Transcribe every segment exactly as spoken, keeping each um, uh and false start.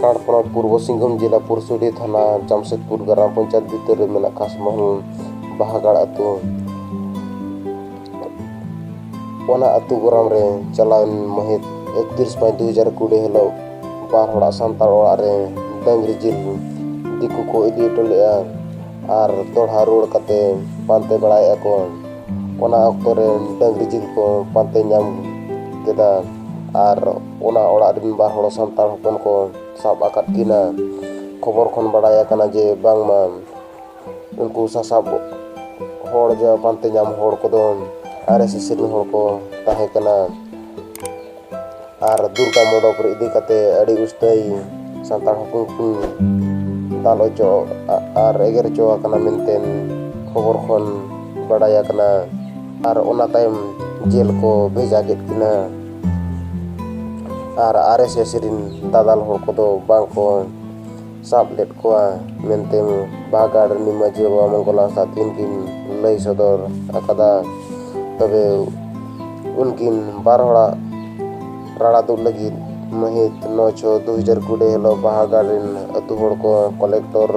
ᱡᱷᱟᱲᱠᱷᱚᱸᱰ ᱯᱚᱱᱚᱛ ᱯᱩᱨᱵᱚ ᱥᱤᱝᱵᱷᱩᱢ ᱡᱮᱞᱟ ᱯᱩᱨᱥᱩᱰᱤ ᱛᱷᱟᱱᱟ ᱡᱟᱢᱥᱮᱫᱽᱯᱩᱨ ᱜᱨᱟᱢ ᱯᱚᱧᱪᱟᱭᱮᱛ ᱵᱷᱤᱛᱤᱨ ᱨᱮ ᱢᱮᱱᱟᱜ ᱠᱷᱟᱥᱢᱚᱦᱚᱞ ᱵᱟᱦᱟᱜᱟᱲ ᱟᱹᱛᱩ᱾ ᱚᱱᱟ ᱟᱹᱛᱩ ᱜᱨᱟᱢ ᱨᱮ ᱪᱟᱞᱟᱣᱮᱱ ᱢᱟᱹᱦᱤᱛ ᱮᱠᱛᱤᱨᱤᱥ ᱯᱟᱸᱪ ᱫᱩ ᱦᱟᱡᱟᱨ ᱠᱩᱲᱤ ᱦᱤᱞᱳᱜ ᱵᱟᱨ ᱦᱚᱲᱟᱜ ᱥᱟᱱᱛᱟᱲ ᱚᱲᱟᱜ ᱨᱮ ᱰᱟᱹᱝᱨᱤ ᱡᱤᱞ ᱫᱤᱠᱩ ᱠᱚ ᱤᱫᱤ ᱦᱚᱴᱚ ᱞᱮᱫᱼᱟ ᱟᱨ ᱫᱚᱲᱦᱟ ᱨᱩᱣᱟᱹᱲ ᱠᱟᱛᱮ ᱯᱟᱱᱛᱮ ᱵᱟᱲᱟᱭᱮᱫᱼᱟ ᱠᱚ᱾ ᱚᱱᱟ ᱚᱠᱛᱚ ᱨᱮ ᱰᱟᱹᱝᱨᱤ ᱡᱤᱞ ᱠᱚ ᱯᱟᱱᱛᱮ ᱧᱟᱢ ᱠᱮᱫᱟ ᱟᱨ ᱚᱱᱟ ᱚᱲᱟᱜ ᱨᱮᱱ ᱵᱟᱨ ᱦᱚᱲ ᱥᱟᱱᱛᱟᱲ ᱦᱚᱯᱚᱱ ᱠᱚ ᱥᱟᱵ ᱟᱠᱟᱫ ᱠᱤᱱᱟ᱾ ᱠᱷᱚᱵᱚᱨ ᱠᱷᱚᱱ ᱵᱟᱲᱟᱭ ᱟᱠᱟᱱᱟ ᱡᱮ ᱵᱟᱝᱢᱟ ᱩᱱᱠᱩ ᱥᱟᱥᱟᱵ ᱦᱚᱲ ᱡᱟ ᱯᱟᱱᱛᱮ ᱧᱟᱢ ᱦᱚᱲ ᱠᱚᱫᱚ ᱟᱨ ᱮᱥ ᱮᱥ ᱨᱮᱱ ᱦᱚᱲ ᱠᱚ ᱛᱟᱦᱮᱸ ᱠᱟᱱᱟ᱾ ᱟᱨ ᱫᱩᱨᱜᱟ ᱢᱚᱰᱚᱯ ᱨᱮ ᱤᱫᱤ ᱠᱟᱛᱮ ᱟᱹᱰᱤ ᱩᱥᱛᱟᱹᱭ ᱥᱟᱱᱛᱟᱲ ᱦᱚᱯᱚᱱ ᱠᱚ ᱫᱟᱞ ᱦᱚᱪᱚ ᱟᱨ ᱮᱜᱮᱨ ᱦᱚᱪᱚ ᱟᱠᱟᱱᱟ ᱢᱮᱱᱛᱮ ᱠᱷᱚᱵᱚᱨ ᱠᱷᱚᱱ ᱵᱟᱰᱟᱭ ᱟᱠᱟᱱᱟ᱾ ᱟᱨ ᱚᱱᱟ ᱛᱟᱭᱚᱢ ᱡᱮᱞ ᱠᱚ ᱵᱷᱮᱡᱟ ᱠᱮᱫ ᱠᱤᱱᱟ᱾ ᱟᱨ ᱟᱨ ᱮᱥ ᱮᱥ ᱨᱮᱱ ᱫᱟᱫᱟᱞ ᱦᱚᱲ ᱠᱚᱫᱚ ᱵᱟᱝ ᱠᱚ ᱥᱟᱵ ᱞᱮᱫ ᱠᱚᱣᱟ ᱢᱮᱱᱛᱮ ᱵᱟᱦᱟᱜᱟᱲ ᱨᱤᱱᱤᱡ ᱢᱟᱹᱡᱷᱤ ᱵᱟᱵᱟ ᱢᱚᱝᱜᱚᱞ ᱦᱟᱸᱥᱫᱟ ᱛᱤᱠᱤᱱ ᱠᱤᱱ ᱞᱟᱹᱭ ᱥᱚᱫᱚᱨ ᱟᱠᱟᱫᱟ᱾ ᱛᱚᱵᱮ ᱩᱱᱠᱤᱱ ᱵᱟᱨ ᱦᱚᱲᱟᱜ ᱨᱟᱲᱟ ᱫᱩᱜ ᱞᱟᱹᱜᱤᱫ ᱢᱟᱹᱦᱤᱛ ᱱᱚ ᱪᱷᱚ ᱫᱩ ᱦᱟᱡᱟᱨ ᱠᱩᱲᱤ ᱦᱤᱞᱳᱜ ᱵᱟᱦᱟᱜᱟᱲ ᱨᱮᱱ ᱟᱹᱛᱩ ᱦᱚᱲ ᱠᱚ ᱠᱚᱞᱮᱠᱴᱚᱨ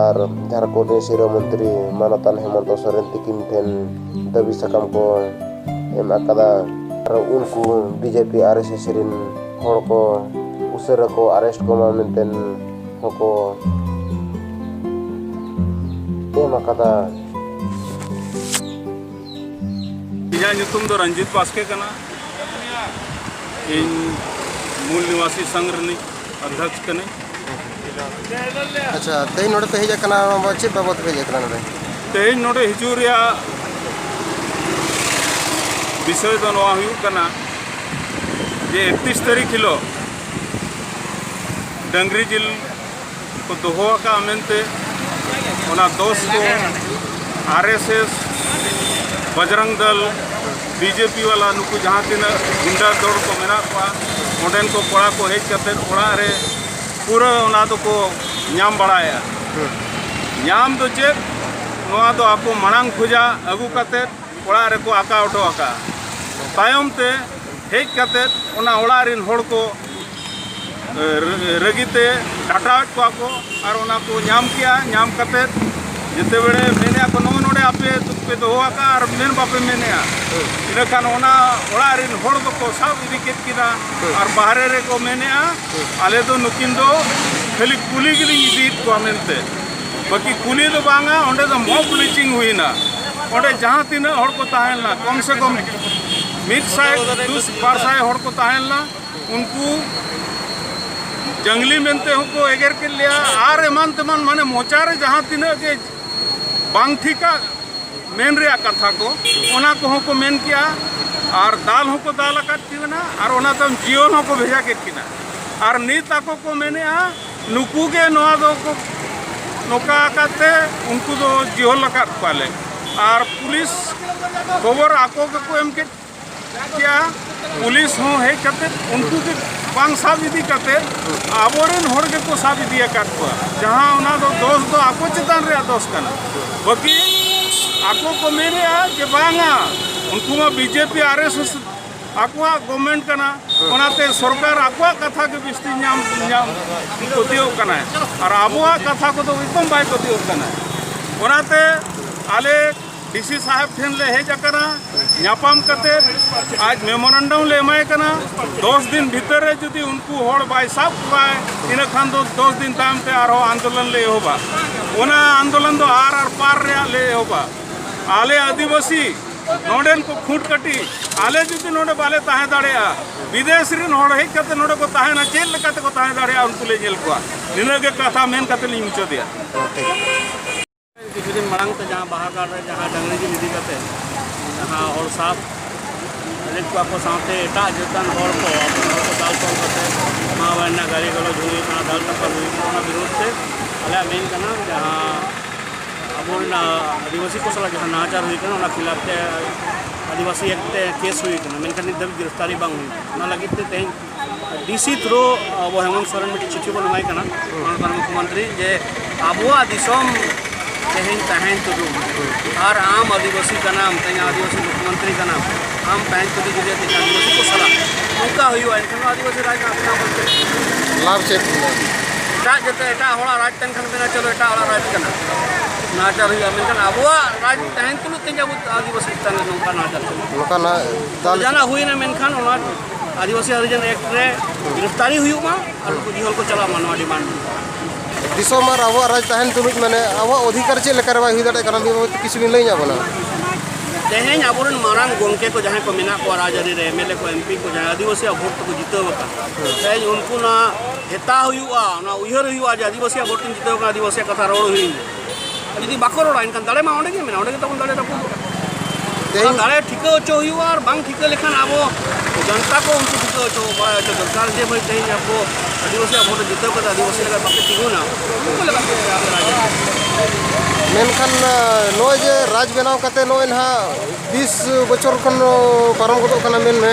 ᱟᱨ ᱡᱷᱟᱲᱠᱷᱚᱸᱰ ᱨᱮᱱ ᱥᱤᱨᱟᱹ ᱢᱚᱱᱛᱨᱤ ᱢᱟᱱᱚᱛᱟᱱ ᱦᱮᱢᱚᱱᱛᱚ ᱥᱚᱨᱮᱱ ᱛᱤᱠᱤᱱ ᱴᱷᱮᱱ ᱫᱟᱹᱵᱤ ᱥᱟᱠᱟᱢ ᱠᱚ ᱮᱢ ᱟᱠᱟᱫᱟ᱾ ᱟᱨ ᱩᱱᱠᱩ ᱵᱤᱡᱮᱯᱤ ᱟᱨ ᱮᱥ ᱮᱥ ᱨᱮᱱ ᱦᱚᱲ ᱠᱚ ᱩᱥᱟᱹᱨᱟ ᱠᱚ ᱟᱨᱮᱥᱴ ᱠᱚᱢᱟ ᱢᱮᱱᱛᱮ ᱦᱚᱸᱠᱚ ᱮᱢ ᱟᱠᱟᱫᱟ᱾ ᱤᱧᱟᱹᱜ ᱧᱩᱛᱩᱢ ᱫᱚ ᱨᱚᱧᱡᱤᱛ ᱵᱟᱥᱠᱮ ᱠᱟᱱᱟ᱾ ᱤᱧ ᱢᱩᱞ ᱱᱤᱣᱟᱥᱤ ᱥᱚᱝᱜᱷ ᱨᱤᱱᱤᱡ ᱚᱫᱷᱭᱚᱠᱥ ᱠᱟᱹᱱᱟᱹᱧ᱾ ᱟᱪᱪᱷᱟ, ᱛᱮᱦᱮᱧ ᱱᱚᱰᱮ ᱯᱮ ᱦᱮᱡ ᱟᱠᱟᱱᱟ, ᱱᱚᱣᱟ ᱪᱮᱫ ᱵᱟᱵᱚᱫ ᱯᱮ ᱦᱮᱡ ᱟᱠᱟᱱᱟ ᱱᱚᱰᱮ? ᱛᱮᱦᱮᱧ ᱱᱚᱰᱮ ᱦᱤᱡᱩᱜ ᱨᱮᱭᱟᱜ ᱵᱤᱥᱚᱭ ᱫᱚ ᱱᱚᱣᱟ ᱦᱩᱭᱩᱜ ᱠᱟᱱᱟ ᱡᱮ ᱮᱠᱛᱤᱥ ᱛᱟᱹᱨᱤᱠᱷ ᱦᱤᱞᱳᱜ ᱰᱟᱹᱝᱨᱤ ᱡᱤᱞ ᱠᱚ ᱫᱚᱦᱚ ᱟᱠᱟᱫᱼᱟ ᱢᱮᱱᱛᱮ, ᱚᱱᱟ ᱫᱚᱥ ᱠᱚ ᱟᱨ ᱮᱥ ᱮᱥ, ᱵᱚᱡᱽᱨᱚᱝ ᱫᱚᱞ, ᱵᱤ ᱡᱮ ᱯᱤ ᱵᱟᱞᱟ, ᱱᱩᱠᱩ ᱡᱟᱦᱟᱸ ᱛᱤᱱᱟᱹᱜ ᱜᱩᱱᱰᱟ ᱫᱚᱞ ᱠᱚ ᱢᱮᱱᱟᱜ ᱠᱚᱣᱟ, ᱚᱸᱰᱮᱱ ᱠᱚ ᱠᱚᱲᱟ ᱠᱚ ᱦᱮᱡ ᱠᱟᱛᱮᱫ ᱚᱲᱟᱜ ᱨᱮ ᱯᱩᱨᱟᱹ ᱚᱱᱟ ᱫᱚᱠᱚ ᱧᱟᱢ ᱵᱟᱲᱟᱭᱟ᱾ ᱧᱟᱢ ᱫᱚ ᱪᱮᱫ? ᱱᱚᱣᱟ ᱫᱚ ᱟᱠᱚ ᱢᱟᱲᱟᱝ ᱠᱷᱚᱡᱟᱜ ᱟᱹᱜᱩ ᱠᱟᱛᱮᱫ ᱚᱲᱟᱜ ᱨᱮᱠᱚ ᱟᱠᱟ ᱦᱚᱴᱚ ᱟᱠᱟᱫᱼᱟ᱾ ᱛᱟᱭᱚᱢ ᱛᱮ ᱦᱮᱡ ᱠᱟᱛᱮᱫ ᱚᱱᱟ ᱚᱲᱟᱜ ᱨᱮᱱ ᱦᱚᱲ ᱠᱚ ᱨᱟᱹ- ᱨᱟᱹᱜᱤ ᱛᱮ ᱰᱟᱴᱟᱣᱮᱫ ᱠᱚᱣᱟ ᱠᱚ᱾ ᱟᱨ ᱚᱱᱟ ᱠᱚ ᱧᱟᱢ ᱠᱮᱜᱼᱟ᱾ ᱧᱟᱢ ᱠᱟᱛᱮᱫ ᱡᱮᱛᱮ ᱵᱮᱲᱮ ᱢᱮᱱᱮᱜᱼᱟ ᱠᱚ, "ᱱᱚᱜᱼᱚ ᱱᱚᱰᱮ ᱟᱯᱮ ᱯᱮ ᱫᱚᱦᱚ ᱟᱠᱟᱫᱼᱟ ᱟᱨ ᱢᱮᱱ ᱵᱟᱯᱮ ᱢᱮᱱᱮᱜᱼᱟ", ᱤᱱᱟᱹ ᱠᱷᱟᱱ ᱚᱱᱟ ᱚᱲᱟᱜ ᱨᱮᱱ ᱦᱚᱲ ᱫᱚᱠᱚ ᱥᱟᱵ ᱤᱫᱤ ᱠᱮᱫ ᱠᱤᱱᱟ᱾ ᱟᱨ ᱵᱟᱦᱨᱮ ᱨᱮᱠᱚ ᱢᱮᱱᱮᱜᱼᱟ, "ᱟᱞᱮ ᱫᱚ ᱱᱩᱠᱤᱱ ᱫᱚ ᱠᱷᱟᱹᱞᱤ ᱠᱩᱞᱤ ᱜᱮᱞᱤᱧ ᱤᱫᱤᱭᱮᱫ ᱠᱚᱣᱟ" ᱢᱮᱱᱛᱮ᱾ ᱵᱟᱹᱠᱤ ᱠᱩᱞᱤ ᱫᱚ ᱵᱟᱝᱟ, ᱚᱸᱰᱮ ᱫᱚ ᱢᱚᱵ ᱞᱤᱪᱤᱝ ᱦᱩᱭᱱᱟ᱾ ᱚᱸᱰᱮ ᱡᱟᱦᱟᱸ ᱛᱤᱱᱟᱹᱜ ᱦᱚᱲ ᱠᱚ ᱛᱟᱦᱮᱸ ᱞᱮᱱᱟ, ᱠᱚᱢ ᱥᱮ ᱠᱚᱢ ᱢᱤᱫ ᱥᱟᱭ ᱫᱩ ᱵᱟᱨ ᱥᱟᱭ ᱦᱚᱲ ᱠᱚ ᱛᱟᱦᱮᱸ ᱞᱮᱱᱟ, ᱩᱱᱠᱩ ᱡᱟᱝᱞᱤ ᱢᱮᱱᱛᱮ ᱦᱚᱸᱠᱚ ᱮᱜᱮᱨ ᱠᱮᱫ ᱞᱮᱭᱟ᱾ ᱟᱨ ᱮᱢᱟᱱ ᱛᱮᱢᱟᱱ, ᱢᱟᱱᱮ, ᱢᱚᱪᱟ ᱨᱮ ᱡᱟᱦᱟᱸ ᱛᱤᱱᱟᱹᱜ ᱜᱮ ᱵᱟᱝ ᱴᱷᱤᱠᱟ ᱢᱮᱱ ᱨᱮᱭᱟᱜ ᱠᱟᱛᱷᱟ ᱠᱚ, ᱚᱱᱟ ᱠᱚᱦᱚᱸ ᱠᱚ ᱢᱮᱱ ᱠᱮᱜᱼᱟ᱾ ᱟᱨ ᱫᱟᱞ ᱦᱚᱸᱠᱚ ᱫᱟᱞ ᱟᱠᱟᱫ ᱠᱤᱱᱟ᱾ ᱟᱨ ᱚᱱᱟ ᱛᱟᱭᱚᱢ ᱡᱤᱭᱚᱱ ᱦᱚᱸᱠᱚ ᱵᱷᱮᱡᱟ ᱠᱮᱫ ᱠᱤᱱᱟ᱾ ᱟᱨ ᱱᱤᱛ ᱟᱠᱚ ᱠᱚ ᱢᱮᱱᱮᱜᱼᱟ, ᱱᱩᱠᱩ ᱜᱮ ᱱᱚᱣᱟ ᱫᱚ ᱠᱚ ᱱᱚᱝᱠᱟ ᱟᱠᱟᱫ ᱛᱮ ᱩᱱᱠᱩ ᱫᱚ ᱡᱤᱦᱚᱞ ᱟᱠᱟᱫ ᱠᱚᱣᱟᱞᱮ᱾ ᱟᱨ ᱯᱩᱞᱤᱥ ᱠᱷᱚᱵᱚᱨ ᱟᱠᱚ ᱜᱮᱠᱚ ᱮᱢ ᱠᱮᱫ ᱜᱮᱭᱟ᱾ ᱯᱩᱞᱤᱥ ᱦᱚᱸ ᱦᱮᱡ ᱠᱟᱛᱮ ᱩᱱᱠᱩ ᱜᱮ ᱵᱟᱝ ᱥᱟᱵ ᱤᱫᱤ ᱠᱟᱛᱮ ᱟᱵᱚᱨᱮᱱ ᱦᱚᱲ ᱜᱮᱠᱚ ᱥᱟᱵ ᱤᱫᱤ ᱟᱠᱟᱫ ᱠᱚᱣᱟ, ᱡᱟᱦᱟᱸ ᱚᱱᱟ ᱫᱚ ᱫᱚᱥ ᱫᱚ ᱟᱠᱚ ᱪᱮᱛᱟᱱ ᱨᱮᱭᱟᱜ ᱫᱚᱥ ᱠᱟᱱᱟ᱾ ᱵᱟᱹᱠᱤ ᱟᱠᱚ ᱠᱚ ᱢᱮᱱᱮᱜᱼᱟ ᱡᱮ ᱵᱟᱝᱟ, ᱩᱱᱠᱩ ᱢᱟ ᱵᱤᱡᱮᱯᱤ ᱟᱨ ᱮᱥ ᱮᱥ ᱟᱠᱚᱣᱟᱜ ᱜᱚᱵᱷᱢᱮᱱᱴ ᱠᱟᱱᱟ, ᱚᱱᱟᱛᱮ ᱥᱚᱨᱠᱟᱨ ᱟᱠᱚᱣᱟᱜ ᱠᱟᱛᱷᱟ ᱜᱮ ᱵᱤᱥᱛᱤ ᱧᱟᱢ ᱧᱟᱢ ᱯᱟᱹᱛᱭᱟᱹᱣ ᱠᱟᱱᱟᱭ, ᱟᱨ ᱟᱵᱚᱣᱟᱜ ᱠᱟᱛᱷᱟ ᱠᱚᱫᱚ ᱮᱠᱫᱚᱢ ᱵᱟᱭ ᱯᱟᱹᱛᱭᱟᱹᱣ ᱠᱟᱱᱟ᱾ ᱚᱱᱟᱛᱮ ᱟᱞᱮ ᱰᱤ ᱥᱤ ᱥᱟᱦᱮᱵᱽ ᱴᱷᱮᱱ ᱞᱮ ᱦᱮᱡ ᱟᱠᱟᱱᱟ, ᱧᱟᱯᱟᱢ ᱠᱟᱛᱮ ᱟᱡ ᱢᱮᱢᱳᱨᱮᱱᱰᱟᱢ ᱞᱮ ᱮᱢᱟᱭ ᱠᱟᱱᱟ᱾ ᱫᱚᱥ ᱫᱤᱱ ᱵᱷᱤᱛᱟᱹᱨ ᱨᱮ ᱡᱩᱫᱤ ᱩᱱᱠᱩ ᱦᱚᱲ ᱵᱟᱭ ᱥᱟᱵ ᱠᱚᱣᱟᱭ, ᱤᱱᱟᱹ ᱠᱷᱟᱱ ᱫᱚ ᱫᱚᱥ ᱫᱤᱱ ᱛᱟᱭᱚᱢ ᱛᱮ ᱟᱨᱦᱚᱸ ᱟᱱᱫᱳᱞᱚᱱ ᱞᱮ ᱮᱦᱚᱵᱟ᱾ ᱚᱱᱟ ᱟᱱᱫᱳᱞᱚᱱ ᱫᱚ ᱟᱨ ᱟᱨ ᱯᱟᱨ ᱨᱮᱭᱟᱜ ᱞᱮ ᱮᱦᱚᱵᱟ᱾ ᱟᱞᱮ ᱟᱹᱫᱤᱵᱟᱹᱥᱤ ᱱᱚᱰᱮᱱ ᱠᱚ ᱠᱷᱩᱸᱴ ᱠᱟᱹᱴᱤ, ᱟᱞᱮ ᱡᱩᱫᱤ ᱱᱚᱰᱮ ᱵᱟᱞᱮ ᱛᱟᱦᱮᱸ ᱫᱟᱲᱮᱭᱟᱜᱼᱟ, ᱵᱤᱫᱮᱥ ᱨᱮᱱ ᱦᱚᱲ ᱦᱮᱡ ᱠᱟᱛᱮ ᱱᱚᱰᱮ ᱠᱚ ᱛᱟᱦᱮᱱᱟ, ᱪᱮᱫ ᱞᱮᱠᱟ ᱛᱮᱠᱚ ᱛᱟᱦᱮᱸ ᱫᱟᱲᱮᱭᱟᱜᱼᱟ, ᱩᱱᱠᱩ ᱞᱮ ᱧᱮᱞ ᱠᱚᱣᱟ᱾ ᱱᱤᱱᱟᱹᱜ ᱜᱮ ᱠᱟᱛᱷᱟ ᱢᱮᱱ ᱠᱟᱛᱮ ᱞᱤᱧ ᱢᱩᱪᱟᱹᱫᱮᱜᱼᱟ᱾ ᱠᱤᱪᱷᱩ ᱫᱤᱱ ᱢᱟᱲᱟᱝ ᱛᱮ ᱡᱟᱦᱟᱸ ᱵᱟᱦᱟᱜᱟᱲ ᱨᱮ ᱡᱟᱦᱟᱸ ᱰᱟᱹᱝᱨᱤ ᱡᱤᱞ ᱤᱫᱤ ᱠᱟᱛᱮ ᱡᱟᱦᱟᱸ ᱦᱚᱲ ᱥᱟᱵ ᱞᱮᱫ ᱠᱚᱣᱟ ᱠᱚ, ᱥᱟᱶᱛᱮ ᱮᱴᱟᱜ ᱡᱟᱹᱛᱟᱱ ᱦᱚᱲ ᱠᱚ, ᱟᱵᱚ ᱦᱚᱲ ᱠᱚ ᱫᱟᱞ ᱛᱚᱞ ᱠᱟᱛᱮ ᱮᱢᱟᱣᱟᱭ ᱨᱮᱱᱟᱜ ᱜᱟᱹᱨᱤ ᱜᱟᱞᱚᱪ ᱦᱩᱭ ᱠᱟᱱᱟ, ᱫᱟᱞ ᱛᱟᱯᱟᱢ ᱦᱩᱭ ᱠᱟᱱᱟ, ᱚᱱᱟ ᱵᱤᱨᱩᱫᱷ ᱛᱮ ᱟᱞᱮᱭᱟᱜ ᱢᱮᱱ ᱠᱟᱱᱟ, ᱡᱟᱦᱟᱸ ᱟᱵᱚᱨᱮᱱ ᱟᱹᱫᱤᱵᱟᱹᱥᱤ ᱠᱚ ᱥᱟᱞᱟᱜ ᱡᱟᱦᱟᱸ ᱱᱟᱦᱟᱪᱟᱨ ᱦᱩᱭ ᱠᱟᱱᱟ, ᱚᱱᱟ ᱠᱷᱤᱞᱟᱯ ᱛᱮ ᱟᱹᱫᱤᱵᱟᱹᱥᱤ ᱮᱠᱴ ᱛᱮ ᱠᱮᱥ ᱦᱩᱭ ᱠᱟᱱᱟ, ᱢᱮᱱᱠᱷᱟᱱ ᱱᱤᱛ ᱫᱷᱟᱹᱵᱤᱡ ᱜᱨᱮᱯᱷᱛᱟᱨᱤ ᱵᱟᱝ ᱦᱩᱭ ᱠᱟᱱᱟ᱾ ᱚᱱᱟ ᱞᱟᱹᱜᱤᱫ ᱛᱮ ᱛᱮᱦᱮᱧ ᱰᱤ ᱥᱤ ᱛᱷᱨᱩ ᱟᱵᱚ ᱦᱮᱢᱚᱱᱛ ᱥᱚᱨᱮᱱ ᱢᱤᱫᱴᱤᱡ ᱪᱤᱴᱷᱤ ᱵᱚᱱ ᱮᱢᱟᱭ ᱠᱟᱱᱟ, ᱢᱟᱱᱚᱛᱟᱱ ᱢᱩᱠᱷᱭᱚᱢᱚᱱᱛᱨᱤ, ᱡᱮ ᱟᱵᱚᱣᱟᱜ ᱫᱤᱥᱚᱢ ᱛᱮᱦᱮᱧ ᱛᱟᱦᱮᱱ ᱛᱩᱞᱩᱡ ᱟᱨ ᱟᱢ ᱟᱹᱫᱤᱵᱟᱹᱥᱤ ᱠᱟᱱᱟᱢ, ᱛᱮᱦᱮᱧ ᱟᱹᱫᱤᱵᱟᱹᱥᱤ ᱢᱩᱠᱷᱭᱚᱢᱚᱱᱛᱨᱤ ᱠᱟᱱᱟᱢ, ᱟᱢ ᱛᱟᱦᱮᱱ ᱛᱩᱞᱩᱡ ᱡᱩᱫᱤ ᱛᱮᱦᱮᱧ ᱟᱹᱫᱤᱵᱟᱹᱥᱤ ᱠᱚ ᱥᱟᱞᱟᱜ ᱱᱚᱝᱠᱟ ᱦᱩᱭᱩᱜᱼᱟ, ᱮᱱᱠᱷᱟᱱ ᱱᱚᱣᱟ ᱟᱹᱫᱤᱵᱟᱹᱥᱤ ᱨᱟᱡᱽ ᱫᱚ ᱟᱯᱱᱟ ᱵᱚᱞᱛᱮ ᱞᱟᱵᱷ ᱪᱮᱫ? ᱮᱴᱟᱜ ᱡᱟᱹᱛ, ᱮᱴᱟᱜ ᱦᱚᱲᱟᱜ ᱨᱟᱡᱽ ᱛᱟᱦᱮᱱ ᱠᱷᱟᱱ ᱢᱮᱱᱟ, ᱪᱚᱞᱚ, ᱮᱴᱟᱜ ᱦᱚᱲᱟᱜ ᱨᱟᱡᱽ ᱠᱟᱱᱟ, ᱱᱟᱦᱟᱪᱟᱨ ᱦᱩᱭᱩᱜᱼᱟ᱾ ᱢᱮᱱᱠᱷᱟᱱ ᱟᱵᱚᱣᱟᱜ ᱨᱟᱡᱽ ᱛᱟᱦᱮᱱ ᱛᱩᱞᱩᱡ ᱛᱮᱜᱮ ᱟᱵᱚ ᱟᱹᱫᱤᱵᱟᱹᱥᱤ ᱪᱮᱛᱟᱱ ᱨᱮ ᱱᱚᱝᱠᱟ ᱱᱟᱦᱟᱪᱟᱨ ᱪᱟᱞᱟᱜᱼᱟ᱾ ᱱᱚᱝᱠᱟ ᱱᱟᱦᱟᱜ ᱫᱟᱞ ᱡᱟᱦᱟᱱᱟᱜ ᱦᱩᱭᱱᱟ, ᱢᱮᱱᱠᱷᱟᱱ ᱚᱱᱟ ᱟᱹᱫᱤᱵᱟᱹᱥᱤ ᱦᱚᱨᱤᱡᱚᱱ ᱮᱠᱴ ᱨᱮ ᱜᱨᱮᱯᱷᱛᱟᱨᱤ ᱦᱩᱭᱩᱜ ᱢᱟ ᱟᱨ ᱩᱱᱠᱩ ᱡᱤᱦᱚᱞ ᱠᱚ ᱪᱟᱞᱟᱜ ᱢᱟ, ᱱᱚᱣᱟ ᱰᱤᱢᱟᱱᱰ᱾ ᱫᱤᱥᱚᱢ ᱟᱨ ᱟᱵᱚᱣᱟᱜ ᱨᱟᱡᱽ ᱛᱟᱦᱮᱱ ᱛᱩᱞᱩᱡ, ᱢᱟᱱᱮ, ᱟᱵᱚᱣᱟᱜ ᱚᱫᱷᱤᱠᱟᱨ ᱪᱮᱫ ᱞᱮᱠᱟ ᱨᱮ ᱵᱟᱭ ᱦᱩᱭ ᱫᱟᱲᱮᱭᱟᱜ ᱠᱟᱱᱟ, ᱱᱤᱭᱟᱹ ᱵᱟᱵᱚᱫ ᱛᱮ ᱠᱤᱪᱷᱩ ᱵᱤᱱ ᱞᱟᱹᱭ ᱧᱚᱜ ᱵᱚᱱᱟ? ᱛᱮᱦᱮᱧ ᱟᱵᱚᱨᱮᱱ ᱢᱟᱨᱟᱝ ᱜᱚᱢᱠᱮ ᱠᱚ ᱡᱟᱦᱟᱸᱭ ᱠᱚ ᱢᱮᱱᱟᱜ ᱠᱚᱣᱟ, ᱨᱟᱡᱽᱟᱹᱨᱤ ᱨᱮ ᱮᱢ ᱮᱞ ᱮ ᱠᱚ, ᱮᱢ ᱯᱤ ᱠᱚ, ᱡᱟᱦᱟᱸᱭ ᱟᱹᱫᱤᱵᱟᱹᱥᱤᱭᱟᱜ ᱵᱷᱳᱴ ᱛᱮᱠᱚ ᱡᱤᱛᱟᱹᱣ ᱟᱠᱟᱱ, ᱛᱮᱦᱮᱧ ᱩᱱᱠᱩᱱᱟᱜ ᱦᱮᱛᱟ ᱦᱩᱭᱩᱜᱼᱟ, ᱚᱱᱟ ᱩᱭᱦᱟᱹᱨ ᱦᱩᱭᱩᱜᱼᱟ ᱡᱮ ᱟᱹᱫᱤᱵᱟᱹᱥᱤᱭᱟᱜ ᱵᱷᱳᱴ ᱛᱮᱧ ᱡᱤᱛᱟᱹᱣ ᱟᱠᱟᱱᱟ, ᱟᱹᱫᱤᱵᱟᱹᱥᱤᱭᱟᱜ ᱠᱟᱛᱷᱟ ᱨᱚᱲ ᱦᱩᱭᱩᱜᱼᱟ᱾ ᱟᱨ ᱡᱩᱫᱤ ᱵᱟᱠᱚ ᱨᱚᱲᱟ, ᱮᱱᱠᱷᱟᱱ ᱫᱟᱲᱮ ᱢᱟ ᱚᱸᱰᱮ ᱜᱮ ᱢᱮᱱᱟᱜᱼᱟ, ᱚᱸᱰᱮ ᱜᱮ ᱛᱟᱵᱚᱱ ᱫᱟᱲᱮ ᱨᱟᱹᱯᱩᱫ᱾ ᱛᱮᱦᱮᱧ ᱚᱱᱟ ᱫᱟᱲᱮ ᱴᱷᱤᱠᱟᱹ ᱦᱚᱪᱚ ᱦᱩᱭᱩᱜᱼᱟ, ᱟᱨ ᱵᱟᱝ ᱴᱷᱤᱠᱟᱹ ᱞᱮᱠᱷᱟᱱ ᱟᱵᱚ ᱡᱚᱱᱛᱟ ᱠᱚ ᱩᱱᱠᱩ ᱴᱷᱤᱠᱟᱹ ᱦᱚᱪᱚ, ᱵᱟᱲᱟᱭ ᱦᱚᱪᱚ ᱫᱚᱨᱠᱟᱨ ᱡᱮ ᱵᱷᱟᱹᱭ, ᱛᱮᱦᱮᱧ ᱟᱵᱚ ᱟᱹᱫᱤᱵᱟᱹᱥᱤᱭᱟᱜ ᱵᱷᱳᱴ ᱨᱮ ᱡᱤᱛᱟᱹᱣ ᱠᱟᱛᱮ ᱟᱹᱫᱤᱵᱟᱹᱥᱤ ᱞᱮᱠᱟ ᱵᱟᱯᱮ ᱛᱤᱸᱜᱩᱱᱟ, ᱩᱱᱠᱩ ᱞᱮᱠᱟᱛᱮ ᱟᱞᱮ ᱨᱟᱡᱽ᱾ ᱢᱮᱱᱠᱷᱟᱱ, ᱱᱚᱜᱼᱚᱭ ᱡᱮ ᱨᱟᱡᱽ ᱵᱮᱱᱟᱣ ᱠᱟᱛᱮ ᱱᱚᱜᱼᱚᱭ ᱱᱟᱦᱟᱜ ᱵᱤᱥ ᱵᱚᱪᱷᱚᱨ ᱠᱷᱚᱱ ᱯᱟᱨᱚᱢ ᱜᱚᱫᱚᱜ ᱠᱟᱱᱟ ᱢᱮᱱ ᱢᱮ᱾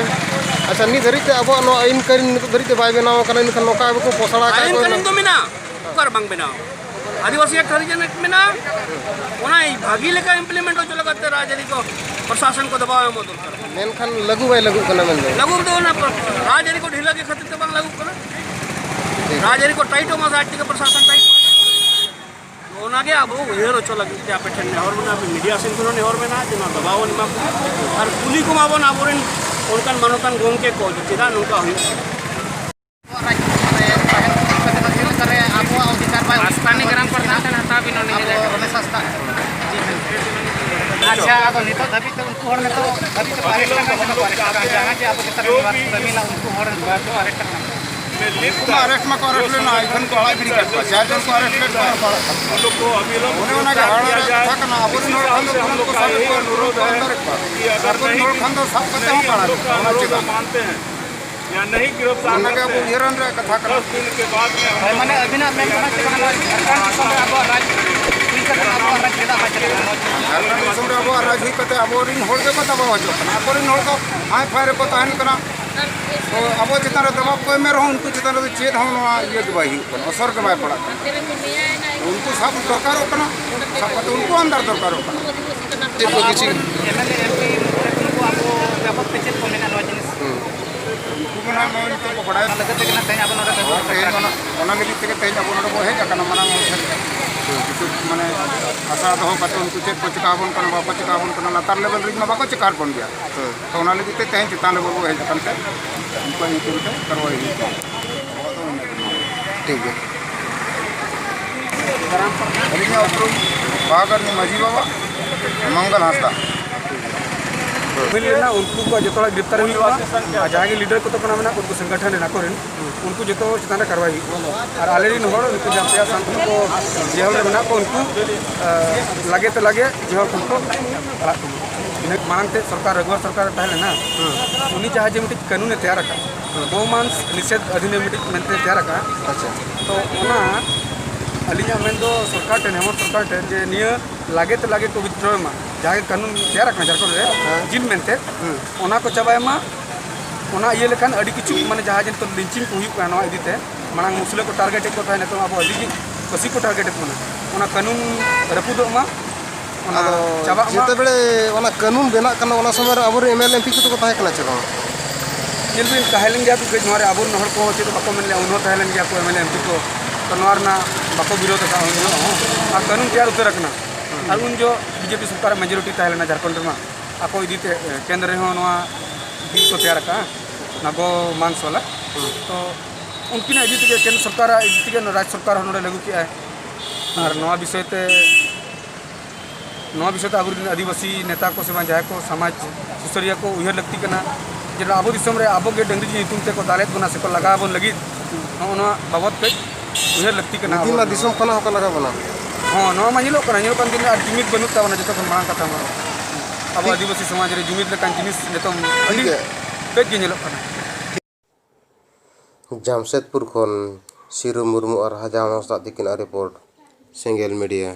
ᱟᱪᱪᱷᱟ, ᱱᱤᱛ ᱫᱷᱟᱹᱨᱤᱡ ᱛᱮ ᱟᱵᱚᱣᱟᱜ ᱱᱚᱣᱟ ᱟᱹᱭᱤᱱ ᱠᱟᱹᱱᱩᱱ ᱱᱤᱛᱚᱜ ᱫᱷᱟᱹᱨᱤᱡ ᱛᱮ ᱵᱟᱭ ᱵᱮᱱᱟᱣ ᱟᱠᱟᱱᱟ, ᱮᱱᱠᱷᱟᱱ ᱱᱚᱝᱠᱟ ᱟᱵᱚ ᱠᱚ ᱯᱚᱥᱲᱟ ᱟᱠᱟᱫ ᱟᱹᱭᱤᱱ ᱠᱚ ᱠᱟᱹᱱᱩᱱ ᱫᱚ ᱢᱮᱱᱟᱜᱼᱟ, ᱚᱠᱟᱨᱮ ᱵᱟᱝ ᱵᱮᱱᱟᱣ? ᱟᱹᱫᱤᱵᱟᱹᱥᱤ ᱮᱠᱴ ᱦᱚᱨᱤᱡᱚᱱ ᱮᱠᱴ ᱢᱮᱱᱟᱜᱼᱟ, ᱚᱱᱟ ᱵᱷᱟᱹᱜᱤ ᱞᱮᱠᱟ ᱤᱢᱯᱞᱤᱢᱮᱱᱴ ᱦᱚᱪᱚ ᱞᱟᱹᱜᱤᱫ ᱛᱮ ᱨᱟᱡᱽᱟᱹᱨᱤ ᱠᱚ, ᱯᱨᱚᱥᱟᱥᱚᱱ ᱠᱚ ᱫᱟᱵᱟᱣ ᱮᱢᱚᱜ ᱫᱚᱨᱠᱟᱨ᱾ ᱢᱮᱱᱠᱷᱟᱱ ᱞᱟᱹᱜᱩ ᱵᱟᱭ ᱞᱟᱹᱜᱩᱜ ᱠᱟᱱᱟ ᱢᱮᱱᱫᱚ᱾ ᱞᱟᱹᱜᱩ ᱫᱚ ᱚᱱᱟ ᱯᱨᱚ-, ᱨᱟᱡᱽᱟᱹᱨᱤ ᱠᱚ ᱰᱷᱤᱞᱟᱹ ᱜᱮ ᱠᱷᱟᱹᱛᱤᱨ ᱛᱮ ᱵᱟᱝ ᱞᱟᱹᱜᱩᱜ ᱠᱟᱱᱟ᱾ ᱨᱟᱡᱽᱟᱹᱨᱤ ᱠᱚ ᱴᱟᱭᱤᱴᱚᱜ ᱢᱟ ᱥᱮ ᱟᱡ ᱛᱮᱜᱮ ᱯᱨᱚᱥᱟᱥᱚᱱ ᱴᱟᱭᱤᱴ᱾ ᱚᱱᱟᱜᱮ ᱟᱵᱚ ᱩᱭᱦᱟᱹᱨ ᱦᱚᱪᱚ ᱞᱟᱹᱜᱤᱫ ᱛᱮ ᱟᱯᱮ ᱴᱷᱮᱱ ᱱᱮᱦᱚᱨ ᱢᱮᱱᱟᱜᱼᱟ, ᱢᱤᱰᱤᱭᱟ ᱥᱮᱱ ᱠᱷᱚᱱ ᱦᱚᱸ ᱱᱮᱦᱚᱨ ᱢᱮᱱᱟᱜᱼᱟ ᱡᱮ ᱱᱚᱣᱟ ᱫᱟᱵᱟᱣ ᱵᱚᱱ ᱮᱢᱟ ᱠᱚ᱾ ᱟᱨ ᱠᱩᱞᱤ ᱠᱚᱢᱟ ᱵᱚᱱ ᱟᱵᱚᱨᱮᱱ ᱚᱱᱠᱟᱱ ᱢᱟᱱᱚᱛᱟᱱ ᱜᱚᱢᱠᱮ ᱠᱚ ᱡᱮ ᱪᱮᱫᱟᱜ ᱱᱚᱝᱠᱟ ᱦᱩᱭᱩᱜ ᱠᱟᱱᱟ᱾ ᱟᱵᱚᱣᱟᱜ ᱚᱫᱷᱤᱠᱟᱨ ᱵᱟᱭ ᱦᱩᱭᱩᱜ ᱠᱟᱱᱟ᱾ ᱜᱨᱟᱢ ᱯᱨᱚᱫᱷᱟᱱ ᱴᱷᱮᱱ ᱦᱟᱛᱟᱣ ᱵᱤᱱ ᱩᱱᱤ ᱟᱵᱚ ᱨᱚᱢᱮᱥ ᱦᱟᱸᱥᱫᱟ᱾ ᱟᱪᱪᱷᱟ, ᱟᱫᱚ ᱱᱤᱛᱚᱜ ᱫᱷᱟᱹᱵᱤᱡ ᱛᱮ ᱩᱱᱠᱩ ᱦᱚᱲ ᱱᱤᱛᱚᱜ ᱫᱷᱟᱹᱵᱤᱡ ᱛᱮ ᱟᱨᱮᱥᱴ ᱠᱟᱱᱟ ᱠᱚ, ᱟᱨᱮᱥᱴ ᱠᱟᱱᱟ ᱠᱚ᱾ ᱡᱟᱦᱟᱸ ᱡᱮ ᱟᱵᱚ ᱪᱮᱛᱟᱱ ᱨᱮ ᱱᱚᱣᱟ ᱠᱚ ᱠᱟᱹᱢᱤ ᱞᱮᱫᱟ, ᱩᱱᱠᱩ ᱦᱚᱲ ᱱᱤᱛᱚᱜ ᱟᱨᱮᱥᱴ ᱠᱟᱱᱟ ᱠᱚ᱾ ᱩᱱᱠᱩ ᱢᱟ ᱟᱨᱮᱥᱴ ᱢᱟᱠᱚ ᱟᱨᱮᱥᱴ ᱞᱮᱱᱟ, ᱮᱠᱷᱚᱱ ᱠᱚ ᱟᱲᱟᱜ ᱜᱤᱰᱤ ᱠᱟᱜ ᱠᱚᱣᱟ᱾ ᱪᱟᱨ ᱡᱚᱱ ᱠᱚ ᱟᱨᱮᱥᱴ ᱞᱮᱫ ᱠᱚᱣᱟ, ᱠᱚ ᱟᱲᱟᱜ ᱠᱟᱜ ᱠᱚᱣᱟ᱾ ᱚᱱᱮ ᱚᱱᱟ ᱜᱮ ᱦᱟᱦᱟᱲᱟ ᱨᱮᱭᱟᱜ ᱠᱟᱛᱷᱟ ᱠᱟᱱᱟ᱾ ᱟᱵᱚᱨᱮᱱ ᱦᱚᱲ ᱠᱷᱟᱱ ᱫᱚ ᱯᱩᱨᱟᱹ ᱠᱚ ᱥᱟᱵ ᱮᱫ ᱠᱚᱣᱟ, ᱯᱩᱨᱟᱹ ᱠᱚ ᱟᱱᱫᱟᱨᱮᱫ ᱠᱚᱣᱟ᱾ ᱟᱵᱚᱨᱮᱱ ᱦᱚᱲ ᱠᱷᱟᱱ ᱫᱚ ᱥᱟᱵ ᱠᱟᱛᱮ ᱦᱚᱸ ᱠᱚ ᱟᱲᱟᱜ ᱠᱚᱣᱟ᱾ ᱚᱱᱟ ᱪᱮᱫᱟᱜ? ᱚᱱᱟ ᱜᱮ ᱟᱵᱚ ᱩᱭᱦᱟᱹᱨᱟᱱ ᱨᱮᱭᱟᱜ ᱠᱟᱛᱷᱟ ᱠᱟᱱᱟ᱾ ᱦᱳᱭ, ᱢᱟᱱᱮ ᱟᱹᱵᱤᱱᱟᱜ ᱢᱮᱱ ᱠᱟᱱᱟ ᱪᱮ ᱵᱟᱝ, ᱱᱚᱣᱟ ᱡᱷᱟᱲᱠᱷᱚᱸᱰ ᱫᱤᱥᱚᱢ ᱨᱮ ᱟᱵᱚᱣᱟᱜ ᱨᱟᱡᱽ ᱦᱩᱭ ᱠᱟᱛᱮ ᱟᱵᱚᱣᱟᱜ ᱨᱟᱡᱽ ᱪᱮᱫᱟᱜ ᱵᱟᱭ ᱪᱟᱞᱟᱜ ᱠᱟᱱᱟ? ᱡᱷᱟᱲᱠᱷᱚᱸᱰ ᱫᱤᱥᱚᱢ ᱨᱮ ᱟᱵᱚᱣᱟᱜ ᱨᱟᱡᱽ ᱦᱩᱭ ᱠᱟᱛᱮ ᱟᱵᱚᱨᱮᱱ ᱦᱚᱲ ᱜᱮᱠᱚ ᱫᱟᱵᱟᱣ ᱦᱚᱪᱚᱜ ᱠᱟᱱᱟ᱾ ᱟᱠᱚᱨᱮᱱ ᱦᱚᱲ ᱫᱚ ᱦᱟᱭ ᱯᱷᱟᱭ ᱨᱮᱠᱚ ᱛᱟᱦᱮᱱ ᱠᱟᱱᱟ᱾ ᱛᱚ ᱟᱵᱚ ᱪᱮᱛᱟᱱ ᱨᱮ ᱫᱟᱵᱟᱣ ᱠᱚ ᱮᱢᱮᱫ ᱨᱮᱦᱚᱸ ᱩᱱᱠᱩ ᱪᱮᱛᱟᱱ ᱨᱮᱫᱚ ᱪᱮᱫ ᱦᱚᱸ ᱱᱚᱣᱟ ᱤᱭᱟᱹ ᱜᱮ ᱵᱟᱭ ᱦᱩᱭᱩᱜ ᱠᱟᱱᱟ, ᱚᱥᱚᱨ ᱜᱮ ᱵᱟᱭ ᱯᱟᱲᱟᱜ ᱠᱟᱱᱟ᱾ ᱩᱱᱠᱩ ᱥᱟᱵ ᱫᱚᱨᱠᱟᱨᱚᱜ ᱠᱟᱱᱟ, ᱥᱟᱵ ᱠᱟᱛᱮ ᱩᱱᱠᱩ ᱟᱱᱫᱟᱨ ᱫᱚᱨᱠᱟᱨᱚᱜ ᱠᱟᱱᱟ᱾ ᱪᱮᱫ ᱠᱚ ᱠᱤᱪᱷᱩ M L A, M P ᱢᱚᱬᱮ ᱠᱚ ᱱᱩᱠᱩ ᱟᱵᱚ ᱵᱟᱵᱚᱫ ᱛᱮ ᱪᱮᱫ ᱠᱚ ᱢᱮᱱᱟ ᱱᱚᱣᱟ ᱡᱤᱱᱤᱥ? ᱦᱩᱸ᱾ ᱩᱱᱠᱩ ᱢᱟ ᱱᱚᱜᱼᱚᱭ ᱱᱤᱛᱚᱜ ᱠᱚ ᱵᱟᱲᱟᱭᱟ᱾ ᱚᱱᱟ ᱞᱟᱹᱜᱤᱫ ᱛᱮᱜᱮ ᱱᱟᱜ ᱛᱮᱦᱮᱧ ᱟᱵᱚ ᱱᱚᱰᱮ ᱫᱚ ᱦᱳᱭ, ᱛᱮᱦᱮᱧ ᱚᱱᱟ, ᱚᱱᱟ ᱞᱟᱹᱜᱤᱫ ᱛᱮᱜᱮ ᱛᱮᱦᱮᱧ ᱟᱵᱚ ᱱᱚᱰᱮ ᱵᱚ ᱦᱮᱡ ᱟᱠᱟᱱᱟ ᱢᱟᱨᱟᱝ ᱢᱚᱦᱚᱞ ᱴᱷᱮᱱ᱾ ᱠᱤᱪᱷᱩ ᱢᱟᱱᱮ ᱟᱥᱟ ᱫᱚᱦᱚ ᱠᱟᱛᱮ ᱩᱱᱠᱩ ᱪᱮᱫ ᱠᱚ ᱪᱮᱠᱟ ᱟᱵᱚᱱ ᱠᱟᱱᱟ, ᱵᱟᱠᱚ ᱪᱮᱠᱟ ᱟᱵᱚᱱ ᱠᱟᱱᱟ, ᱞᱟᱛᱟᱨ ᱞᱮᱵᱮᱞ ᱨᱮᱱ ᱢᱟ ᱵᱟᱠᱚ ᱪᱮᱠᱟ ᱟᱵᱚᱱ ᱜᱮᱭᱟ᱾ ᱦᱮᱸ᱾ ᱛᱚ ᱚᱱᱟ ᱞᱟᱹᱜᱤᱫ ᱛᱮ ᱛᱮᱦᱮᱧ ᱪᱮᱛᱟᱱ ᱞᱮᱵᱮᱞ ᱵᱚ ᱦᱮᱡ ᱟᱠᱟᱱ ᱛᱮ ᱩᱱᱠᱩᱣᱟᱜ ᱧᱩᱛᱩᱢ ᱛᱮ ᱠᱟᱨᱣᱟᱭ ᱦᱩᱭᱩᱜ ᱠᱟᱱᱟ᱾ ᱴᱷᱤᱠ ᱜᱮᱭᱟ᱾ ᱟᱹᱞᱤᱧᱟᱜ ᱩᱯᱨᱩᱢ ᱵᱟᱦᱟᱜᱟᱨ ᱢᱟᱹᱡᱷᱤ ᱵᱟᱵᱟ ᱢᱚᱝᱜᱚᱞ ᱦᱟᱸᱥᱫᱟ᱾ ᱦᱩᱭ ᱞᱮᱱᱟ, ᱩᱱᱠᱩ ᱠᱚ ᱡᱚᱛᱚ ᱦᱚᱲ ᱜᱨᱮᱯᱛᱟᱨ ᱦᱩᱭᱩᱜ ᱢᱟ᱾ ᱟᱨ ᱡᱟᱦᱟᱸᱭ ᱜᱮ ᱞᱤᱰᱟᱨ ᱠᱚ ᱛᱟᱠᱚ ᱢᱮᱱᱟᱜ ᱠᱚ, ᱩᱱᱠᱩ ᱥᱚᱝᱜᱚᱴᱷᱚᱱ ᱨᱮᱱ ᱟᱠᱚ ᱨᱮᱱ, ᱩᱱᱠᱩ ᱡᱚᱛᱚ ᱪᱮᱛᱟᱱ ᱨᱮ ᱠᱟᱨᱣᱟᱭ ᱦᱩᱭᱩᱜ ᱢᱟ᱾ ᱟᱨ ᱟᱞᱮ ᱨᱮᱱ ᱦᱚᱲ, ᱩᱱᱠᱩ ᱡᱟᱦᱟᱸ ᱯᱮᱭᱟ ᱥᱟᱱᱛᱟᱲ ᱠᱚ ᱡᱮᱦᱚᱞ ᱨᱮ ᱢᱮᱱᱟᱜ ᱠᱚ, ᱩᱱᱠᱩ, ᱟᱸ, ᱞᱟᱜᱮ ᱛᱮ ᱞᱟᱜᱮ ᱡᱮᱦᱚᱞ ᱠᱷᱚᱱ ᱠᱚ ᱟᱲᱟᱜ ᱠᱚᱢᱟ᱾ ᱤᱱᱟᱹ ᱢᱟᱲᱟᱝ ᱛᱮ ᱥᱚᱨᱠᱟᱨ, ᱨᱟᱜᱷᱩᱣᱟᱨ ᱥᱚᱨᱠᱟᱨ ᱮ ᱛᱟᱦᱮᱸ ᱞᱮᱱᱟ, ᱦᱩᱸ᱾ ᱩᱱᱤ ᱡᱟᱦᱟᱸ ᱡᱮ ᱢᱤᱫᱴᱤᱡ ᱠᱟᱹᱱᱩᱱᱮ ᱛᱮᱭᱟᱨ ᱟᱠᱟᱫ, ᱦᱩᱸ᱾ ᱜᱳ ᱢᱟᱝᱥ ᱱᱤᱥᱮᱫᱷ ᱚᱫᱷᱤᱱᱤᱭᱚᱢ ᱢᱤᱫᱴᱤᱡ ᱢᱮᱱᱛᱮ ᱛᱮᱭᱟᱨ ᱟᱠᱟᱫ᱾ ᱟᱪᱪᱷᱟ᱾ ᱛᱚ ᱚᱱᱟ ᱟᱹᱞᱤᱧᱟᱜ ᱢᱮᱱ ᱫᱚ ᱥᱚᱨᱠᱟᱨ ᱴᱷᱮᱱ, ᱦᱮᱢᱚᱱᱛ ᱥᱚᱨᱠᱟᱨ ᱴᱷᱮᱱ, ᱡᱮ ᱱᱤᱭᱟᱹ ᱞᱟᱜᱮ ᱛᱮ ᱞᱟᱜᱮ ᱠᱚ withdraw ᱢᱟ, ᱡᱟᱦᱟᱸ ᱜᱮ ᱠᱟᱹᱱᱩᱱ ᱛᱮᱭᱟᱨ ᱟᱠᱟᱱᱟ ᱡᱷᱟᱲᱠᱷᱚᱸᱰ ᱨᱮ, ᱦᱮᱸ᱾ ᱡᱤᱱ ᱢᱮᱱᱛᱮ, ᱦᱩᱸ᱾ ᱚᱱᱟ ᱠᱚ ᱪᱟᱵᱟᱭ ᱢᱟ᱾ ᱚᱱᱟ ᱤᱭᱟᱹ ᱞᱮᱠᱷᱟᱱ ᱟᱹᱰᱤ ᱠᱤᱪᱷᱩ, ᱢᱟᱱᱮ, ᱡᱟᱦᱟᱸ ᱡᱮ ᱱᱤᱛᱚᱜ lynching ᱠᱚ ᱦᱩᱭᱩᱜ ᱠᱟᱱᱟ ᱱᱚᱣᱟ ᱤᱫᱤ ᱛᱮ, ᱢᱟᱲᱟᱝ ᱢᱩᱥᱞᱟᱹ ᱠᱚ target ᱮᱫ ᱠᱚ ᱛᱟᱦᱮᱸᱫ, ᱱᱤᱛᱚᱝ ᱟᱵᱚ ᱟᱹᱰᱤ ᱜᱮ ᱠᱷᱟᱹᱥᱤ ᱠᱚ target ᱮᱫ ᱵᱚᱱᱟ᱾ ᱚᱱᱟ ᱠᱟᱹᱱᱩᱱ ᱨᱟᱹᱯᱩᱫᱚᱜ ᱢᱟ, ᱚᱱᱟ ᱟᱫᱚ ᱪᱟᱵᱟᱜ ᱢᱟ᱾ ᱡᱮᱛᱮ ᱵᱮᱲᱮ ᱚᱱᱟ ᱠᱟᱹᱱᱩᱱ ᱵᱮᱱᱟᱜ ᱠᱟᱱᱟ, ᱚᱱᱟ ᱥᱚᱢᱚᱭ ᱨᱮ ᱟᱵᱚᱨᱮᱱ MLA MP ᱠᱚᱫᱚ ᱠᱚ ᱛᱟᱦᱮᱸ ᱠᱟᱱᱟ ᱪᱮ ᱵᱟᱝ? ᱧᱮᱞ ᱵᱤᱱ, ᱛᱟᱦᱮᱸ ᱞᱮᱱ ᱜᱮᱭᱟ ᱠᱚ, ᱠᱟᱹᱡ ᱱᱚᱣᱟ ᱨᱮ ᱟᱵᱚᱨᱮᱱ ᱦᱚᱲ ᱠᱚ ᱪᱮᱫ ᱦᱚᱸ ᱵᱟᱠᱚ ᱢᱮᱱ ᱞᱮᱜᱼᱟ, ᱩᱱ ᱦᱚᱸ ᱛᱟᱦᱮᱸ ᱞᱮᱱ ᱜᱮᱭᱟ ᱠᱚ MLA MP ᱠᱚ᱾ ᱛᱚ ᱱᱚᱣᱟ ᱨᱮᱱᱟᱜ ᱵᱟᱠᱚ ᱵᱤᱨᱳᱫ ᱟᱠᱟᱫᱼᱟ ᱩᱱ ᱡᱚᱦᱚᱜ ᱦᱚᱸ, ᱟᱨ ᱠᱟᱹᱱᱩᱱ ᱛᱮᱭᱟᱨ ᱩᱛᱟᱹᱨ ᱟᱠᱟᱱᱟ᱾ ᱟᱨ ᱩᱱ ᱡᱚᱦᱚᱜ BJP ᱥᱚᱨᱠᱟᱨᱟᱜ majority ᱛᱟᱦᱮᱸ ᱞᱮᱱᱟ ᱡᱷᱟᱲᱠᱷᱚᱸᱰ ᱨᱮᱢᱟ, ᱟᱠᱚ ᱤᱫᱤ ᱛᱮ, ᱮ, ᱠᱮᱱᱫᱨᱚ ᱨᱮᱦᱚᱸ ᱱᱚᱣᱟ ᱵᱤᱞ ᱠᱚ ᱛᱮᱭᱟᱨ ᱟᱠᱟᱫᱼᱟ, ᱚᱱᱟ ᱜᱳ ᱢᱟᱝᱥ ᱵᱟᱞᱟ᱾ ᱛᱚ ᱩᱱᱠᱤᱱᱟᱜ ᱤᱫᱤ ᱛᱮᱜᱮ, ᱠᱮᱱᱫᱨᱚ ᱥᱚᱨᱠᱟᱨᱟᱜ ᱤᱫᱤ ᱛᱮᱜᱮ ᱨᱟᱡᱽ ᱥᱚᱨᱠᱟᱨ ᱦᱚᱸ ᱱᱚᱰᱮ ᱞᱟᱹᱜᱩ ᱠᱮᱜᱼᱟᱭ᱾ ᱟᱨ ᱱᱚᱣᱟ ᱵᱤᱥᱚᱭ ᱛᱮ, ᱱᱚᱣᱟ ᱵᱤᱥᱚᱭ ᱛᱮ ᱟᱵᱚᱨᱮᱱ ᱟᱹᱫᱤᱵᱟᱹᱥᱤ ᱱᱮᱛᱟ ᱠᱚ ᱥᱮ ᱵᱟᱝ ᱡᱟᱦᱟᱸᱭ ᱠᱚ ᱥᱚᱢᱟᱡᱽ ᱥᱩᱥᱟᱹᱨᱤᱭᱟᱹ ᱠᱚ ᱩᱭᱦᱟᱹᱨ ᱞᱟᱹᱠᱛᱤ ᱠᱟᱱᱟ, ᱡᱮ ᱟᱵᱚ ᱫᱤᱥᱚᱢ ᱨᱮ ᱟᱵᱚ ᱜᱮ ᱰᱟᱹᱝᱨᱤ ᱧᱩᱛᱩᱢ ᱛᱮᱠᱚ ᱫᱟᱞᱮᱫ ᱵᱚᱱᱟ ᱥᱮᱠᱚ ᱞᱟᱜᱟᱣ ᱵᱚᱱ ᱞᱟᱹᱜᱤᱫ, ᱱᱚᱜᱼᱚ ᱱᱚᱣᱟ ᱵᱟᱵᱚᱫ ᱠᱟᱹᱡ ᱩᱭᱦᱟᱹᱨ ᱞᱟᱹᱠᱛᱤ ᱠᱟᱱᱟ ᱱᱤᱛ ᱟᱵᱚ ᱢᱟ ᱫᱚ᱾ ᱫᱤᱥᱚᱢ ᱠᱷᱚᱱᱟᱜ ᱦᱚᱸᱠᱚ ᱞᱟᱜᱟᱣ ᱵᱚᱱᱟ᱾ ᱦᱚᱸ, ᱱᱚᱣᱟ ᱢᱟ ᱧᱮᱞᱚᱜ ᱠᱟᱱᱟ, ᱧᱮᱞᱚᱜ ᱠᱟᱱ ᱫᱤᱱ ᱨᱮ ᱟᱨ ᱡᱩᱢᱤᱫ ᱵᱟᱹᱱᱩᱜ ᱛᱟᱵᱚᱱᱟ, ᱡᱚᱛᱚ ᱠᱷᱚᱱ ᱢᱟᱲᱟᱝ ᱠᱟᱛᱷᱟ ᱢᱟ᱾ ᱟᱵᱚ ᱴᱷᱤᱠ᱾ ᱟᱹᱫᱤᱵᱟᱹᱥᱤ ᱥᱚᱢᱟᱡᱽ ᱨᱮ ᱡᱩᱢᱤᱫ ᱞᱮᱠᱟᱱ ᱡᱤᱱᱤᱥ ᱱᱤᱛᱚᱝ ᱴᱷᱤᱠ ᱟᱹᱰᱤ ᱜᱮᱭᱟ᱾ ᱠᱟᱹᱡ ᱜᱮ ᱧᱮᱞᱚᱜ ᱠᱟᱱᱟ᱾ ᱡᱟᱢᱥᱮᱫᱽᱯᱩᱨ ᱠᱷᱚᱱ ᱥᱤᱨᱩ ᱢᱩᱨᱢᱩ ᱟᱨ ᱦᱟᱡᱟᱢ ᱦᱟᱸᱥᱫᱟ ᱛᱤᱠᱤᱱᱟᱜ report, ᱥᱮᱸᱜᱮᱞ media᱾